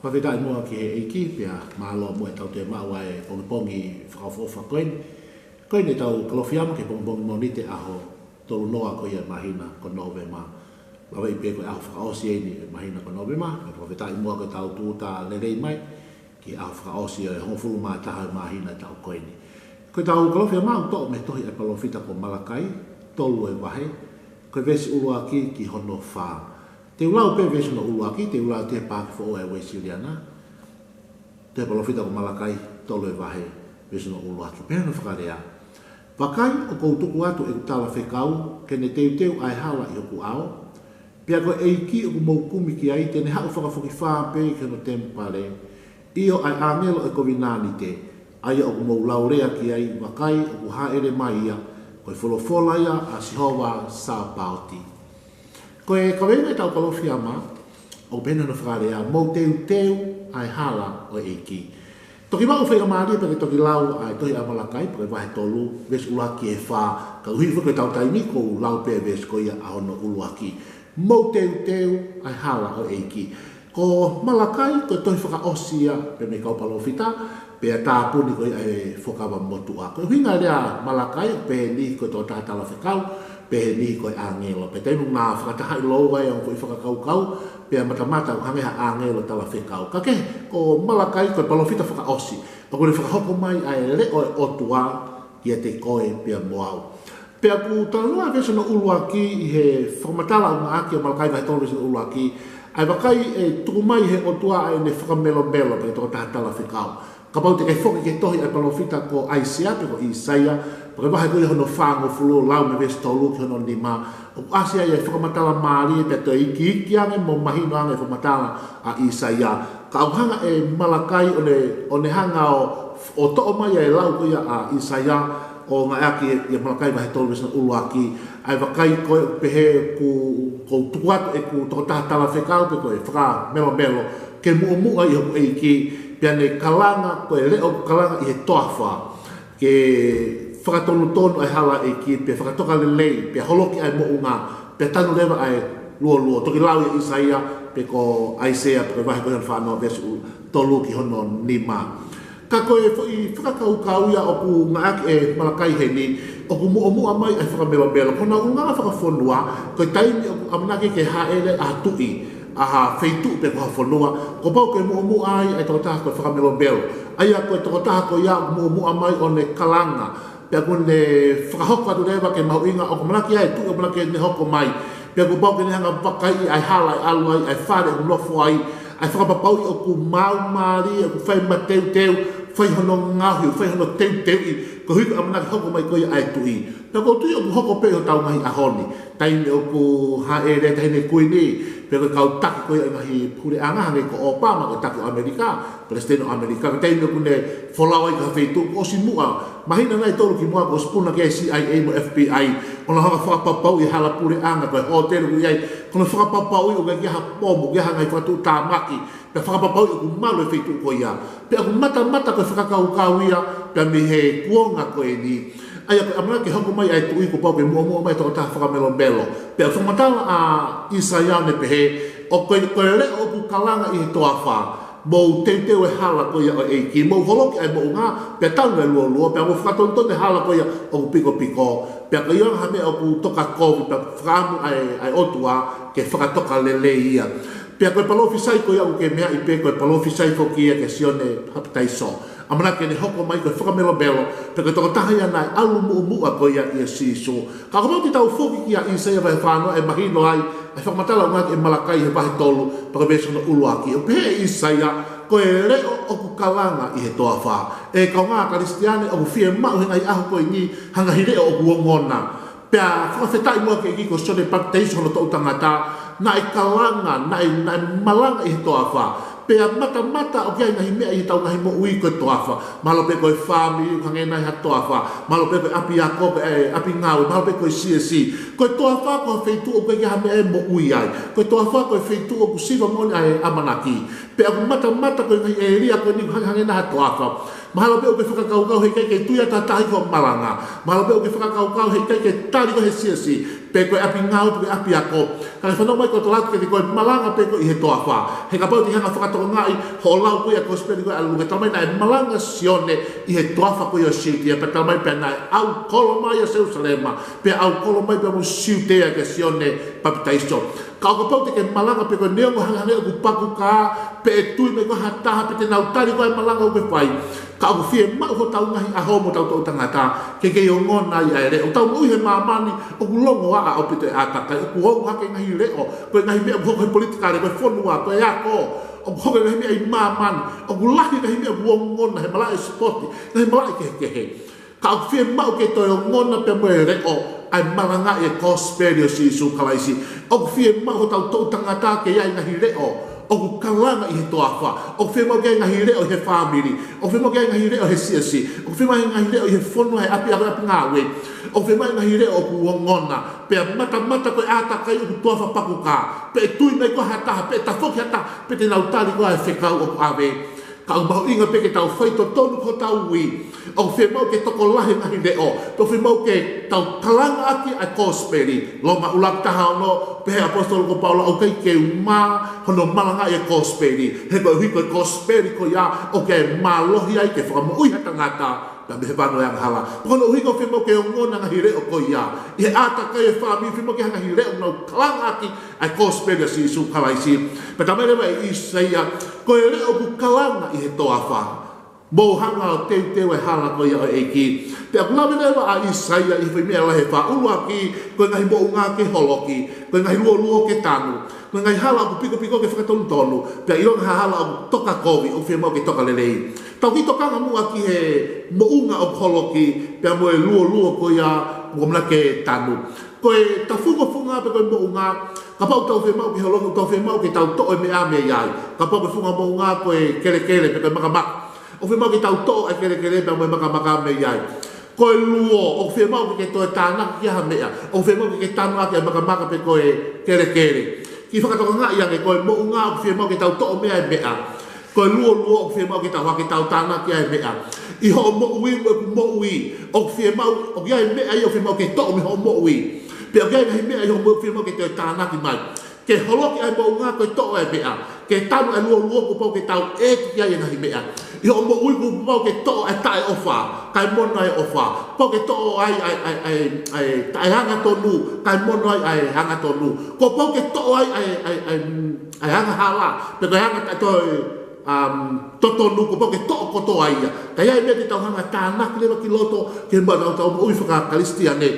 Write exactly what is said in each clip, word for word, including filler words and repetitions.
Fakafetaʻi muʻa ki he ʻEiki, pea mālō muʻa ʻetau toe maʻu ʻa e pongipongi fakaʻofoʻofa ko eni. Ko eni ʻetau Kalofiama ki he pongipongi Mōnite, ʻaho tolu noa ko ia ʻo e māhina ko Nōvema. Lava ai pē ko e ʻaho fakaʻosi eni ʻo e māhina ko Nōvema, pea fakafetaʻi muʻa ko ʻetau tūʻuta lelei mai ki he ʻaho fakaʻosi ʻo e hongofulu mā taha ʻo e māhina ʻo e taʻu ko eni. Ko ʻetau Kalofiama ʻoku toʻo mei he tohi ʻa e palōfita ko Malakai, tolu ʻo e vahe, ko e veesi ʻuluaki ki hono fā. Te u lau pē veesi hono ʻuluaki, te u lau atu he paaki foʻou ʻa e Uēsiliana. Tohi palōfita ko Malakai, tolu ʻo e vahe, veesi hono ʻuluaki. Pehē hono fakalea: Vakai, ʻoku ou tuku atu ʻeku talafekau, ke ne teuteu ʻa e hala ʻi hoku ʻao. Pea ko e ʻEiki ʻoku mou kumi ki ai, te ne haʻu fakafokifā pē ki hono temipale, ʻio, ʻa e ʻāngelo ʻo e kovinānite, ʻa ia ʻoku mou laulea ki ai. Vakai, ʻoku hāʻele mai ia, ko e folofola ia ʻa Sihova Sāpaoti. Ko e kaveinga ʻetau Kalofiama, ʻoku pehē hono fakalea: Mou teuteu ʻa e hala ʻo e ʻEiki. Toki maʻu faingamālie pē ke toki lau ʻa e tohi ʻa Malakai, pea ko e vahe tolu, veesi ʻuluaki ki he fā, ka ʻuhi foki ko ʻetau taimi, ʻoku ou lau pē veesi ko ia ʻa hono ʻuluaki. Mou teuteu ʻa e hala ʻo e ʻEiki. Ko Malakai, ko e tohi fakaʻosi ia pē mei he kau palōfita, pea tāpuni ko ia ʻe he Fuakava Motuʻa. Ko e ʻuhinga e lea Malakai, pehē ni ko e tokotaha talafekau, pehē ni ko e ʻāngelo. Pea taimi ʻoku na fakatahaʻi lōua ai ʻa e ongo foʻi fakakaukau, pea matamata ʻoku hangē ha ʻāngelo talafekau. Ka kehe, ko Malakai ko e palōfita fakaʻosi ʻoku ne fakahoko mai ʻa e leʻo ʻo e ʻOtua kiate koe pea mo au. Pea ʻoku talanoa veesi hono ʻuluaki ʻi he fakamatala ʻoku ngāueʻaki ʻa Malakai vahe tolu veesi hono ʻuluaki, ʻa e vakai ʻe tuku mai ʻe he ʻOtua ʻa ʻene fakamelomelo pea ki he tokotaha talafekau. Kapau te ke foki ki he tohi ʻa e palōfita ko ʻAisea, pe ko ʻĪsaia, pea ko e vahe ko ia hono fāngofulu, lau mei he veesi tolu ki hono nima, ʻoku ʻasi ai e fakamatala mālie pea toe ikiiki ange mo mahino ange e fakamatala ʻa ʻĪsaia. Ka ʻoku hanga ʻe Malakai ʻo ne, ʻo ne hanga ʻo, ʻo toʻo mai ʻa e lau ko ia ʻa ʻĪsaia, ʻo ngāueʻaki ʻia Malakai vahe tolu veesi hono ʻuluaki, ʻa e vakai ko e pehē ʻoku, ʻoku ou tuku atu ʻeku tokotaha talafekau pe ko e fakamelomelo ke muʻomuʻa ʻi hoku ʻEiki, pea ne kalanga, ko e leʻo ʻoku kalanga ʻi he toafa, ke fakatonutonu ʻa e hala ʻo e ʻEiki, pea fakatoka lelei, pea holoki ʻa e moʻunga, pea tanu leva ʻa e luoluo. Toki lau ʻia ʻĪsaia, pe ko ʻAisea, pe ko e vahe ko ia hono fāngofulu, veesi tolu ki hono nima. Ka ko e foʻi fakakaukau ia ʻoku ngāueʻaki ʻe Malakai heni, ʻoku muʻomuʻa mai ʻa e fakamelomelo. Ko hono ʻulungaanga fakafonua, ko e taimi ʻoku ʻamanaki ke hāʻele ʻa ha tuʻi ʻa ha feituʻu pe ko ha fonua, kuo pau ke muʻomuʻa ai ʻa e tokotaha ko e fakamelomelo. ʻA ia ko e tokotaha ko ia ʻoku muʻomuʻa mai ʻo ne kalanga, pea ʻoku ne fakahoko atu leva ke mahuʻinga ʻoku ʻamanaki ʻa e tuʻi ʻoku ʻamanaki ke ne hoko mai. Pea kuo pau ke ne hanga ʻo vakaiʻi ʻa e hala ʻe ʻalu ai, ʻa e fale ʻoku nofo ai, ʻa e fakapapauʻi ʻoku maau mālie, ʻoku fai mateuteu, fai hono ngaohi, fai hono teuteuʻi, koeʻuhi ko e ʻamanaki hoko mai ko ia ʻa e tuʻi. Pea ʻoku ou tui ʻoku hoko pē ʻi hotau ngaahi ʻaho ni. Taimi ʻoku hāʻele e Taʻahine Kuini, pe ko e kau taki ko ia ʻo e ngaahi puleʻanga, hangē ko ʻOpama, ko e taki ʻo ʻAmelika, palesiteni ʻo ʻAmelika, ko e taimi ʻoku ne folau ai ki ha feituʻu, kuo ʻosi muʻa, māhina nai ʻe tolu kimuʻa, kuo ʻosi puna ki ai e C I A mo e F B I, ʻo nau hanga ʻo fakapapauʻi e hala puleʻanga, ko e hōtele ʻoku ʻi ai, ko ʻenau fakapapauʻi ʻoku ʻikai ke ʻi ai ha pomu, ʻikai ha ngaahi fakatuʻutāmaki, pea fakapapauʻi ʻoku malu e feituʻu ko ia. Pea ʻoku matamata ko e fakakaukau ia, pea mei he kuonga ko eni. ʻA ia ko e ʻamanaki ke hoko mai ʻa e tuʻi kuo pau ke muʻomuʻa mai e tokotaha fakamelomelo. Pea ʻoku fakamatala ʻa ʻĪsaia ʻo ne pehē, ʻoku, ko e leʻo ʻoku kalanga ʻi he toafa, mou teuteu e hala ko ia ʻo e ʻEiki, mou holoki ʻa e moʻunga, pea tanu e luoluo, pea mou fakatonutonu e hala ko ia ʻoku pikopiko, pea ko ia ha meʻa ʻoku tokakovi, pea fakaʻamu ʻa e, ʻa e ʻOtua ke fakatoka lelei ia. Pea ko e palōfisai ko ia ʻoku ke meaʻi pē, ko e palōfisai foki ia kia Sione Papitaiso. ʻAmanaki ke ne hoko mai ko e fakamelomelo, pe ko e tokotaha ia naʻe ʻalu muʻomuʻa ko ia ʻia Sīsū. Ka kuo pau ke tau foki kia ʻĪsaia vahe fāngofulu ʻe mahino ai ʻa e fakamatala ʻoku ngāueʻaki ʻe Malakai he vahe tolu, pea ko e veesi hono ʻuluaki. ʻOku pehē ʻe ʻĪsaia, ko e leʻo ʻoku kalanga ʻi he toafa. ʻE kaungā Kalisitiane, ʻoku fiemaʻu he ngaahi ʻaho ko eni ha ngaahi leʻo ʻoku ongona. Pea fakafetaʻi muʻa ki he ʻEiki ko Sione Papitaiso hono toʻu tangata, naʻe kalanga, naʻe, naʻe malanga ʻi he toafa. Pea matamata ʻoku ʻi ai e ngaahi meʻa ʻi heʻetau ngaahi moʻui ko e toafa. Mahalo pē ko e fāmili ʻoku hangē nai ha toafa. Mahalo pē ko e ʻapiako, ko e ʻapi ngāue, mahalo pē ko e siasi. Ko e toafa ko ha feituʻu ʻoku ʻikai ke ʻi ai ha meʻa ʻe moʻui ai. Ko e toafa ko e feituʻu ʻoku siva moʻoni ʻa e ʻamanaki. Pea ʻoku matamata ko e ngaahi ʻēlia ko eni ʻoku hangē, hangē nai ha toafa. Mahalo pē ʻoku ke fakakaukau heʻikai ke tui atu ha taha ki hoʻo malanga. Mahalo pē ʻoku ke fakakaukau heʻikai ke tali koe ʻe he siasi. pe ko e ʻapi ngāue, pe ko e ʻapiako. Ka ke fanongo mai ko e tala atu kiate koe, malanga pē koe ʻi he toafa. He kapau te ke hanga ʻo fakatokangaʻi hoʻo lau ko ia e kosipeli ko ia ʻa Luke, talamai naʻe malanga ʻa Sione ʻi he toafa ko ia ʻo Siutea, pea talamai pē naʻe ʻalu kolo mai ʻa Selusalema, pea ʻalu kolo mai pē mo Siutea kia Sione Papitaiso. Ka ʻo kapau te ke malanga pē koe neongo hangehangē ʻoku pakukā, pe ʻe tui mai koe ha taha, pe te nau tali koe ʻa e malanga ʻoku ke fai, ka ʻoku fiemaʻu hotau ngaahi ʻaho mo hotau toʻu tangata ke kei ongona ai ʻa e leʻo. Tau moʻui he māmani ʻoku longoaʻa ʻaupito e ʻātakai, ʻoku ongo hake ngaahi leʻo, ko e ngaahi meʻa ʻoku hoko he politikale, ko e fonua, ko e ako, ʻoku hoko e ngaahi meʻa ʻi māmani, ʻoku lahi e ngaahi meʻa ʻoku ongona he malaʻe sipoti, ngaahi malaʻe kehekehe. Ka ʻoku fiemaʻu ke toe ongona pea mo e leʻo ʻa e malangaʻi e kosipeli ʻo Sīsū Kalaisi. ʻOku fiemaʻu hotau toʻu tangata ke ʻi ai e ngaahi leʻo ʻoku kalanga ʻi he toafa. ʻOku fiemaʻu ke ʻi ai e ngaahi leʻo ʻi he fāmili. ʻOku fiemaʻu ke ʻi ai e ngaahi leʻo he siasi. ʻOku fiemaʻu e ngaahi leʻo ʻi he fonua, he ʻapi, ʻapi, ʻapi ngāue. ʻOku fiemaʻu e ngaahi leʻo ʻoku ongona, pea matamata ko e ʻātakai ʻoku toafa pakukā, pe ʻe tui mai koe ha taha, pe ʻe tafoki ha taha, pe te nau tali koe ʻa e fekau ʻoku ʻave. Ka ʻoku mahuʻinga pē ke tau faitotonu ki hotau ui. ʻOku fiemaʻu ke tokolahi e ngaahi leʻo, ʻoku fiemaʻu ke tau kalanga ʻaki ʻa e kosipeli. Loma ʻuluaki taha ono, pehē ʻe he ʻaposetolo ko Paula, ʻoku ʻikai ke u mā hono malangaʻi e kosipeli, he koeʻuhi ko e kosipeli ko ia ʻoku ʻi ai e mālohi ai ke fakamoʻui ha tangata mei he vanu ʻo e angahala. Pea ko hono ʻuhinga ʻoku fiemaʻu ke ongona e ngaahi leʻo ko ia ʻi he ʻātakai ʻo e fāmili, fiemaʻu ke ʻi ai e ngaahi leʻo ʻoku nau kalanga ʻaki ʻa e kosipeli ʻa Sīsū Kalaisi. Pea talamai leva ʻe ʻĪsaia, ko e leʻo ʻoku kalanga ʻi he toafa, mou hanga ʻo teuteu e hala ko ia ʻo e ʻEiki. Pea ʻoku lave leva ʻa ʻĪsaia ʻi he foʻi meʻa lahi ʻe fā. ʻUluaki, ko e ngaahi moʻunga ke holoki, ko e ngaahi luoluo ke tanu, ko e ngaahi hala ʻoku pikopiko ke fakatonutonu, pea ʻilonga ha hala ʻoku toka kovi, ʻoku fiemaʻu ke toka lelei. Tau kiʻi tokanga muʻa ki he moʻunga ʻoku holoki, pea mo e luoluo ko ia ʻoku ʻamanaki ke tanu. Ko e tafungofunga pe ko e moʻunga, kapau ʻoku tau fiemaʻu ke holoki, ʻoku tau fiemaʻu ke tau toʻo e meʻa mei ai. Kapau ko e funga moʻunga ko e kelekele pe ko e makamaka, ʻoku fiemaʻu ke tau toʻo ʻa e kelekele pea mo e makamaka mei ai. Ko e luo, ʻoku fiemaʻu ke ke toe tānaki ki ha meʻa, ʻoku fiemaʻu ke ke tanu ʻaki ʻa e makamaka pe ko e kelekele. Kiʻi fakatokangaʻi ange, ko e moʻunga ʻoku fiemaʻu ke tau toʻo mei ai e meʻa. Ko e luoluo ʻoku fiemaʻu ke tau hake ʻo tānaki ʻa e meʻa. ʻI hoʻo moʻui, mo ʻeku moʻui, ʻoku fiemaʻu, ʻoku ʻi ai e meʻa ia ʻoku fiemaʻu ke toʻo mei hoʻo moʻui. Pea ʻoku ʻi ai e ngaahi meʻa ʻi hoʻo moʻui ʻoku fiemaʻu ke toe tānaki mai. Ke holoki ʻa e moʻunga ko e toʻo ʻa e meʻa. Ke tanu ʻa e luoluo kuo pau ke tau ʻeiki ki ai e ngaahi meʻa. ʻI hoʻo moʻui kuo pau ke toʻo ʻa e taʻeʻofa, kae mono ai e ʻofa. Pau ke toʻo ai ʻa e, ʻa e, ʻa e, ʻa e taʻeangatonu, kae mono ai ʻa e angatonu. Kuo pau ke toʻo ai ʻa e, ʻa e, ʻa e, mm, ʻa e angahala, pe ko e anga taʻetoe, um, totonu, kuo pau ke toʻo kotoa ia. Ka ʻi ai e meʻa te tau hanga ʻo tānaki leva ki loto, ke maʻu ʻetau moʻui faka-Kalisitiane.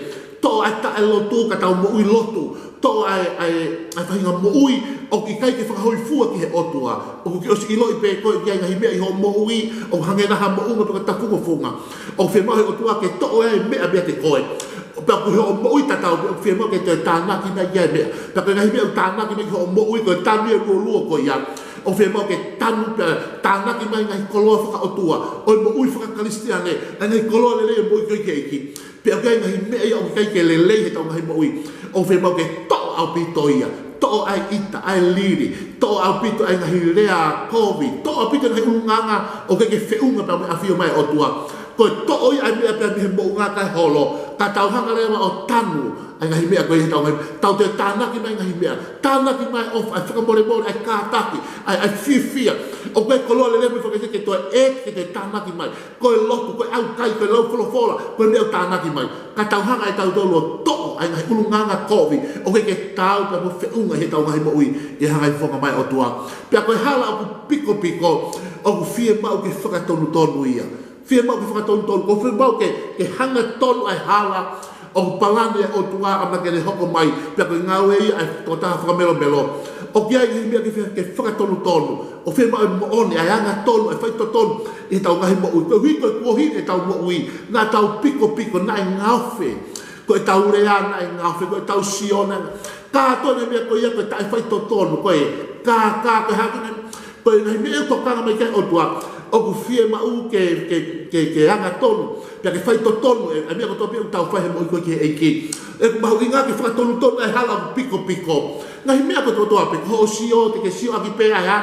Toʻo ʻa e taʻelotu ka tau moʻui lotu. Toʻo ʻa e, ʻa e, ʻa e faʻahinga moʻui ʻoku ʻikai ke fakahōifua ki he ʻOtua. ʻOku ke ʻosi ʻiloʻi pē koe ʻoku ʻi ai e ngaahi meʻa ʻi hoʻo moʻui ʻoku hangē na ha moʻunga pe ko e tafungofunga. ʻOku fiemaʻu ʻe he ʻOtua ke toʻo ʻa e meʻa meiate koe. Pea ko hoʻo moʻui tatau pē ʻoku fiemaʻu ke toe tānaki mai ki ai e meʻa. Pea ko e ngaahi meʻa ʻoku tānaki mai ki hoʻo moʻui ko e tanu e luoluo ko ia. ʻOku fiemaʻu ke tanu pea tānaki mai e ngaahi koloa fakaʻotua ʻo e moʻui faka-Kalisitiane, ʻa e ngaahi koloa lelei ʻo e moʻui ko ia ki he ʻEiki. Pea ʻoku ʻi ai e ngaahi meʻa ia ʻoku ʻikai ke lelei heʻetau ngaahi moʻui, ʻoku fiemaʻu ke toʻo ʻaupito ia. Toʻo ʻa e ʻita, ʻa e lili, toʻo ʻaupito ʻa e ngaahi lea kovi, toʻo ʻaupito e ngaahi ʻulungaanga ʻoku ʻikai ke feʻunga pea mo e ʻafio mai ʻa e ʻOtua. Ko e toʻo ia ʻa e meʻa pea mei he moʻunga kae holo, ka tau hanga leva ʻo tanu ʻa e ngaahi meʻa ko ia heʻetau ngaahi, tau toe tānaki mai e ngaahi meʻa, tānaki mai e ʻofa, ʻa e fakamolemole, ʻa e kātaki, ʻa e, ʻa e fiefia. ʻOku ʻi ai e koloa lelei mo fakaʻeiki ke toe ʻeiki, ke toe tānaki mai. Ko e lotu, ko e ʻaukai, ko e lau folofola, ko e meʻa ʻoku tānaki mai. Ka tau hanga ʻe tautolu ʻo toʻo ʻa e ngaahi ʻulungaanga kovi ʻoku ʻikai ke taau pea mo feʻunga heʻetau ngaahi moʻui ʻi he hanga ʻe he fofonga mai ʻo e ʻOtua. Pea ko e hala ʻoku pikopiko, ʻoku fiemaʻu ke fakatonutonu ia. Fiemaʻu ke fakatonutonu, ʻoku fiemaʻu ke, ke hangatonu ʻa e hala ʻoku palani ʻa e ʻOtua ʻo ʻamanaki ke ne hoko mai, pea ko e ngāue ia ʻa e tokotaha fakamelomelo. ʻOku ʻi ai e ngaahi meʻa ke fie, ke fakatonutonu. ʻOku fiemaʻu e moʻoni, ʻa e angatonu, ʻa e faitotonu ʻi heʻetau ngaahi moʻui. Koeʻuhi ko e kuohili ʻetau moʻui, naʻa tau pikopiko, naʻe ngaofe. Ko ʻetau lea naʻe ngaofe, ko ʻetau sio naʻe nga-, kātoa e meʻa ko ia ko e taʻefaitotonu, ko e kākā, ko e hā, ko e ngaahi, ko e ngaahi meʻa ʻoku tokanga mai ki ai e ʻOtua, ʻoku fiemaʻu ke, ke, ke, ke angatonu, pea ke faitotonu e, e meʻa kotoa pē ʻoku tau fai he moʻui ko ia ki he ʻEiki. ʻOku mahuʻinga ke fakatonutonu ʻa e hala ʻoku pikopiko. Ngaahi meʻa kotoa pē, ko hoʻo sio, te ke sio ʻaki pē ʻa e, ʻa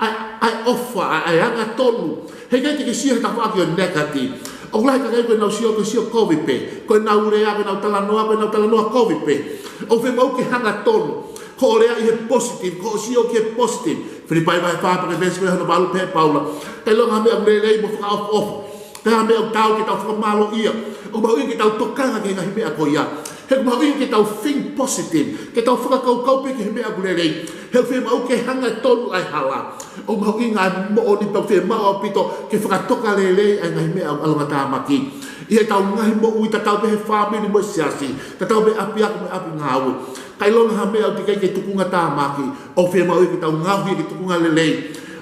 e, ʻa e ʻofa, ʻa e, ʻa e angatonu. Heʻikai te ke sio he tafaʻaki ʻo e negative. ʻOku lahi e kakai ko ʻenau sio, ko e sio kovi pē. Ko ʻenau lea, ko ʻenau talanoa, ko ʻenau talanoa kovi pē. ʻOku fiemaʻu ke hangatonu, ko hoʻo lea ʻi he positive, ko hoʻo sio ki he positive. Filipai vahe fā pea ko e veesi ko hono valu, pehē ʻe Paula: Ka ʻilonga ha meʻa ʻoku lelei mo fakaʻofoʻofa, pe ha meʻa ʻoku taau ke tau fakamālōʻia, ʻoku mahuʻinga ke tau tokanga ki he ngaahi meʻa ko ia. He ʻoku mahuʻinga ke tau think positive, ke tau fakakaukau pē ki he meʻa ʻoku lelei. He ʻoku fiemaʻu ke hangatonu ʻa e hala. ʻOku mahuʻinga ʻa e moʻoni, pea ʻoku fiemaʻu ʻaupito ke fakatokalelei ʻa e ngaahi meʻa ʻoku ʻalu angatāmaki ʻi heʻetau ngaahi moʻui, tatau pē he fāmili mo e siasi, tatau pē ʻapiako mo e ʻapi ngāue. Ka ʻilonga ha meʻa ʻoku teʻeki ai ke tukunga tāmaki, ʻoku fiemaʻu ke tau ngaohi ki he tukunga lelei.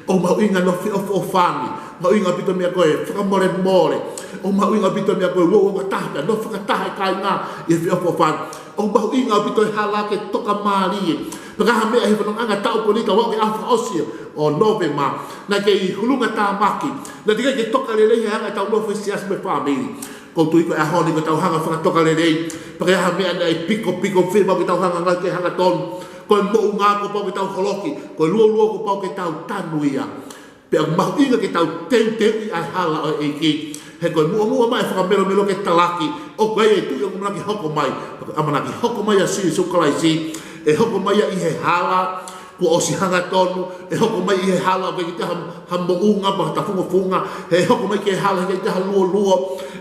ʻOku mahuʻinga ʻa e feʻofoʻofani, mahuʻinga ʻaupito e meʻa ko e fakamolemole. ʻOku mahuʻinga ʻaupito e meʻa ko e uouangataha, pea nofo fakataha e kāinga ʻi he feʻofoʻofani. ʻOku mahuʻinga ʻaupito e hala ke tokamālie. Pea ka ha meʻa he fononga taʻu ko eni, ka ʻoku ʻi ai e fakaʻosi ʻo Nōvema, naʻe kei hulunga tāmaki, naʻe teʻeki ai ke tokalelei he anga ʻetau nofo he siasi mo e fāmili. ʻOku ou tui ko e ʻaho ni, ko ʻetau hanga ʻo fakatokalelei. Pea ka ʻi ai ha meʻa naʻe pikopiko, fiemaʻu ke tau hanga ʻo ngaohi ke hangatonu. Ko e moʻunga kuo pau ke tau holoki, ko e luoluo kuo pau ke tau tanu ia. Pea ʻoku mahuʻinga ke tau teuteuʻi ʻa e hala ʻo e ʻEiki. He ko e muʻomuʻa mai e fakamelomelo ke talaki, ʻoku ʻi ai e Tuʻi ʻoku ʻamanaki hoko mai. Pea ko e ʻamanaki hoko mai ʻa Sīsū Kalaisi, ʻe hoko mai ia ʻi he hala kuo ʻosi hangatonu, ʻe hoko mai ʻi he hala ʻoku ʻikai ke ʻi ai ha, ha moʻunga pe ha tafungofunga, ʻe hoko mai ki he hala ʻoku ʻikai ke ʻi ai ha luoluo,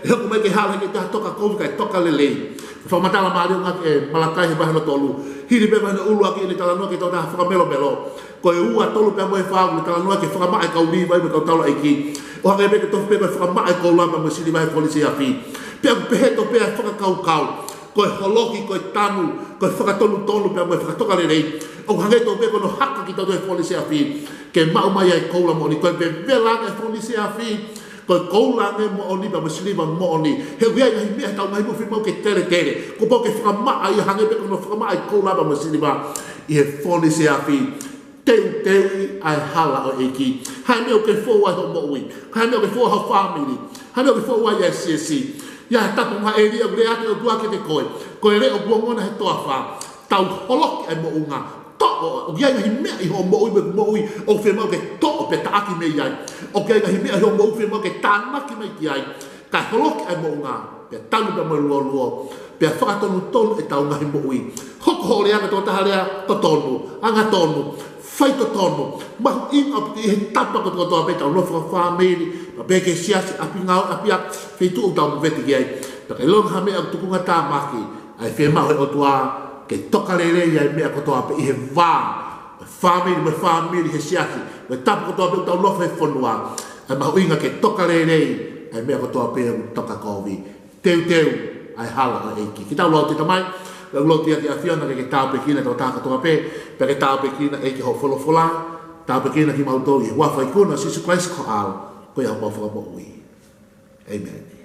ʻe hoko mai ki he hala ʻoku ʻikai ke ʻi ai ha tokakovi kae tokalelei. Fakamatala mālie ʻa e Malakai he vahe hono tolu. Hili pē vahe hono ʻuluaki ʻene talanoa ki he tokotaha fakamelomelo. Ko e ua, tolu pea mo e fā, ʻoku ne talanoa ki he fakamaʻa e kau Līvai mo e kau taulaʻeiki. ʻO hangē pē ko e tofu pē ko e fakamaʻa e koula pea mo e siliva he fōnise afi. Pea ʻoku pehē tofu pē ʻa e fakakaukau, ko e holoki, ko e tanu, ko e fakatonutonu pea mo e fakatokalelei, ʻoku hangē tofu pē ko hono haka kitautolu he fōnise afi, ke maʻu mai ʻa e koula moʻoni. Ko e vevela ange e fōnise afi, ko e koula ange moʻoni pea mo e siliva moʻoni. He ʻoku ʻi ai e ngaahi meʻa ʻi heʻetau ngaahi moʻui ʻoku fiemaʻu ke teletele. Kuo pau ke fakamaʻa ia hangē pē ko hono fakamaʻa e koula pea mo e siliva ʻi he fōnise afi. Teuteuʻi ʻa e hala ʻo e ʻEiki. Ha meʻa ʻoku ke foua ai hoʻo moʻui, ha meʻa ʻoku ke foua ai ho fāmili, ha meʻa ʻoku ke foua ai e siasi. ʻI ai ha tapu mo ha ʻēlia ʻoku lea atu e ʻOtua kiate koe, ko e leʻo ʻoku ongona he toafa. Tau holoki ʻa e moʻunga. Toʻo, ʻoku ʻi ai e ngaahi meʻa ʻi hoʻo moʻui mo ʻeku moʻui ʻoku fiemaʻu ke toʻo pea taʻaki mei ai. ʻOku ʻi ai e ngaahi meʻa ʻi hoʻo moʻui ʻoku fiemaʻu ke tānaki mai ki ai. Kae holoki ʻa e moʻunga, pea tanu pea mo e luoluo, pea fakatonutonu ʻetau ngaahi moʻui. Hoko hoʻo lea ko e tokotaha lea totonu, angatonu, faitotonu, mahuʻinga ʻaupito ʻi he tapa kotoa pē ʻetau nofo fakafāmili, pea pehē ki he siasi, ʻapi ngāue, ʻapiako, feituʻu ʻoku tau movete ki ai. Pea ka ʻilonga ha meʻa ʻoku tukunga tāmaki, ʻa e fiemaʻu ʻe he ʻOtua ke tokalelei ʻa e meʻa kotoa pē ʻi he vā, fāmili mo e fāmili, he siasi, mo e tapa kotoa pē ʻoku tau nofo he fonua. ʻOku mahuʻinga ke tokalelei ʻa e meʻa kotoa pē ʻoku tokakovi. Teuteu ʻa e hala ʻo e ʻEiki. Ke tau lotu. Tamai, ʻoku lotu atu ki he ʻAfiona ke ke tāpuekina e tokotaha kotoa pē, pea ke tāpuekina ʻEiki hoʻo folofola, tāpuekina kimautolu ʻi he huafa ikuna ʻo Sīsū Kalaisi ko ho ʻAlo, ko homau Fakamoʻui. ʻĒmeni.